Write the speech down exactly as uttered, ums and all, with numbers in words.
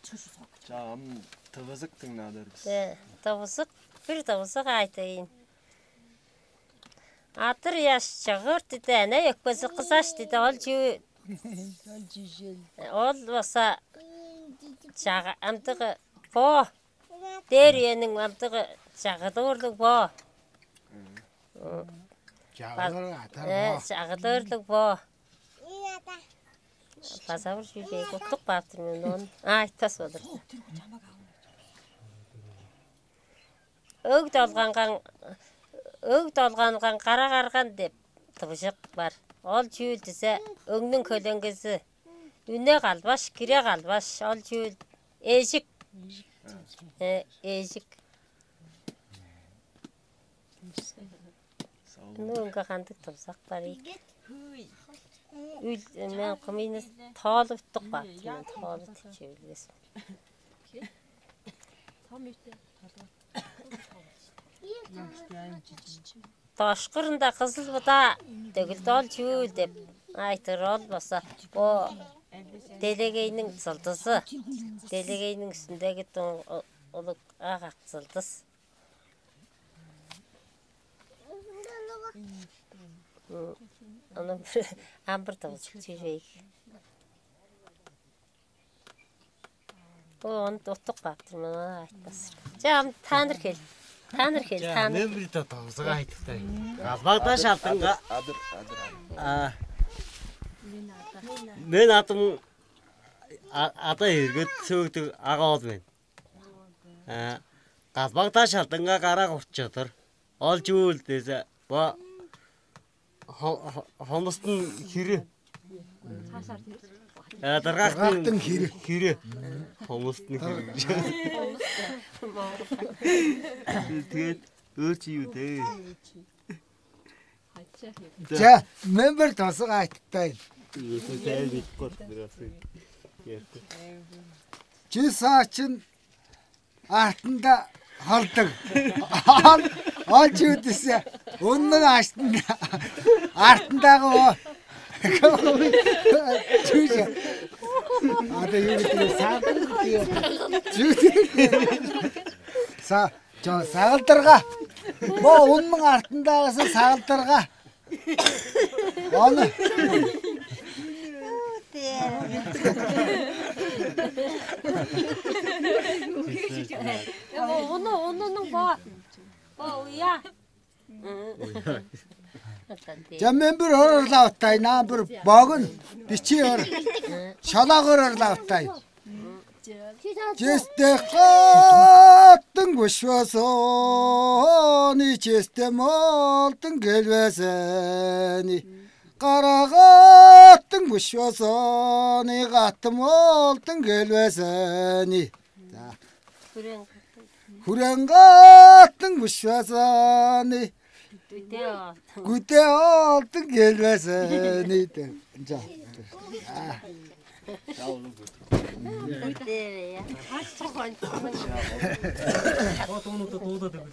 Чаа, ам тывызык дыңнаар бис. Э, тывызык, бир тывызык айтайын. Адыр ыяш чыгыр диде, эне өкпези кызаш диде, ол чүү? Ол чүжел. Ол болза чага амдыгы бо. Дээр үениң амдыгы чагыдырлыг бо. Чагыдыр адар бо. Чагыдырлыг бо. База бир чүү бээк уттук баптыр мен, ону айтпас болур. Өг долганган, өг долганган кара карган деп тывыжык бар. Ол чүүл дизе, өңнүң хөленгези. Үне калбаш, кире калбаш, ол чүүл эжик. Э, эжик. Ну, ынга кандыг тывызык бар ийик? Үл, мен кымыйны тоолуптук баптыр мен, тоолу тичи билбес. Дошкурунда кызыл быдаа төгүл, ол чүүл деп айтыр, ол болза бо делегейниң сылдызы, делегейниң үстүндеги улуг ак-ак сылдыс. Аны ам бир дывызык чүвейик. Бо ону уттук баптыр, мына айтпас. Чаа, ам тааныр кел. Тааныр кел, тааныр. Мен бир да тавзыга айтып турайын. Калбак-даш алдынга. Адыр, адыр, адыр. А, мен адым Ада Эргет Сөөктүг ага ол мен. А, калбак-даш алдынга кара курт чыдыр. Ол чүүл дизе, бо хомустуң хири. Дыргактың хири. Хири. Хомустуң хири. Тиет, өөр чүү дээ. Че, мен бир тосуг айтыптайн. Чүс саачын артында халдың. Ал, ал чүү дизе, уннуң аштында, артындағы о. Чүүже. Ада юу дизе, сагылдырга. Чүү дизе. Са, чо, сагылдырга. Бо уннуң артындағызы сагылдырга. Ону. Ону, онуның бо. Бо уя. Че, мен бир ор ырлавыттайн, аан, бир богун бичии ор. Шолак ор ырлавыттайн. Чистек каттың күш базаны, чистем олдуң келбезени. Кара каттың күш базаны, каттым олдуң келбезени. За. Хүрең каттың күш базаны. Күде ол. Күде олдуң келбезени деп. Ынча. Күде бе, я. Ачы кончуң. О, тонута тода деп.